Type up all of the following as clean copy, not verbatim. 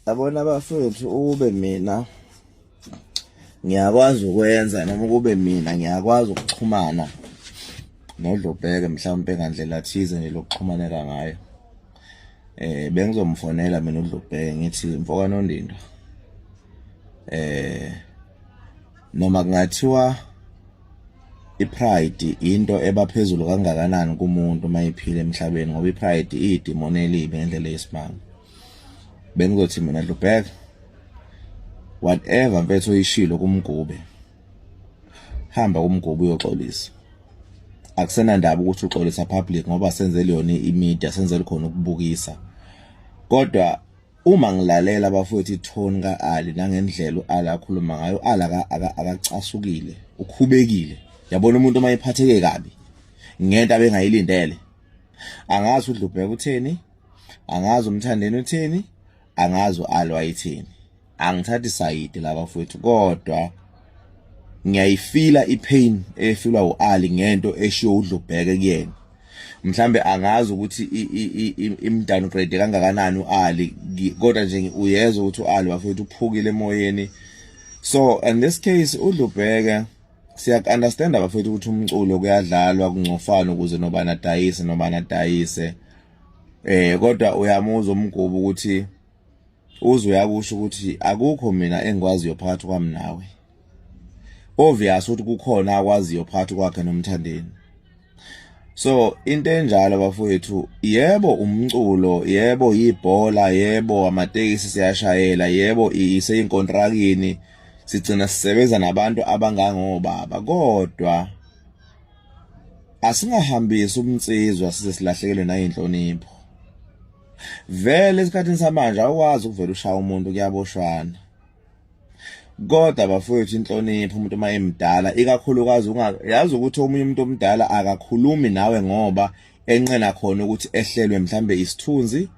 Yabona bafethu, ukube mina ngiyakwazi ukwenza noma ukube mina ngiyakwazi ukuxhumana noDlubheke mhlawumpe ngandlela thize nje lokuxhumaneka ngayo, bengizomfonela mina uDlubheke ngithi, "Mfoka Nondindo, noma kungathiwa ipride into ebaphezulu kangakanani kumuntu mayiphila emhlabeni, ngoba ipride iyidimoni elibi ngendlela yesimanga, bengizothi mina, Dlubheke, whatever mfethu oyishilo kumgube, hamba kumgube uyoxolisa. Akusenandaba ukuthi uxolisa public, ngoba senzele yona imedia, senzele khona ukubukisa. Kodwa uma ngilalela abafowethu itone kaAli nangendlela uAli akhuluma ngayo, uAli akacasukile, ukhubekile. Yabona, umuntu uma ephatheke kabi ngento abengayilindele, angazi uDlubheka utheni, angazi uMthandeni utheni, angazi uAli wayithini. Angithathi side la bafowethu, kodwa ngiyayifila ipain efilwa uAli ngento eshiwo uDlubheke kuyena. Mhlambe angazi ukuthi imdowngrade kangakanani uAli, kodwa nje uyezwa ukuthi uAli bafowethu uphukile emoyeni. So in this case uDlubheke, siyak-understand abafowethu ukuthi umculo kuyadlalwa, kungcofana ukuze nobani adayise, nobani adayise, kodwa uyamuzwa umgubu ukuthi uze uyakusho ukuthi akukho mina engikwaziyo phakathi kwami nawe. Obvious ukuthi kukhona akwaziyo phakathi kwakhe noMthandeni. So into enjalo bafowethu, yebo umculo, yebo ibhola, yebo amatekisi siyashayela, yebo iseyinkontrakini, sigcina sisebenza nabantu abangangobaba, kodwa asingahambisi ubunsizwa size silahlekelwe nayinhlonipho. Vele esikhathini samanje awukwazi ukuvela ushaya umuntu, kuyaboshwana. Kodwa bafowethu, inhlonipho, umuntu uma emdala ikakhulukazi, yazi ukuthi omunye umuntu omdala akakhulumi nawe ngoba enqena khona ukuthi ehlelwe mhlambe isithunzi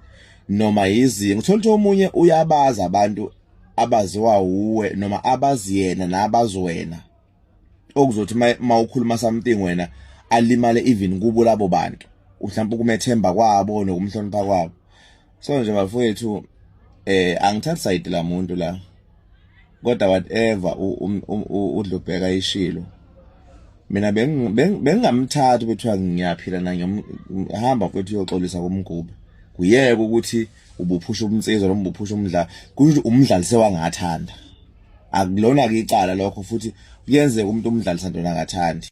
noma yizinga. Uthola ukuthi omunye uyabaza abantu abaziwa wuwe noma abazi yena nabazi wena, okuzothi uma ukhuluma something wena alimale even kubo labo bantu, mhlawumbe ukumethemba kwabo nokumhlonipha kwabo. So nje bafowethu, angithathi side la muntu la, kodwa whatever uDlubheka ishilo, mina bengingamthatha bethiwa ngiyaphila na, ngiyahamba mfethu uyoxolisa kumgube, kuyeke ukuthi ubuphusha umnsizwa noma ubuphusha umdlalo, kusho umdlali sewangathanda. Akulona ke icala lokho, futhi kuyenzeka umuntu umdlalisa ntona akathandi.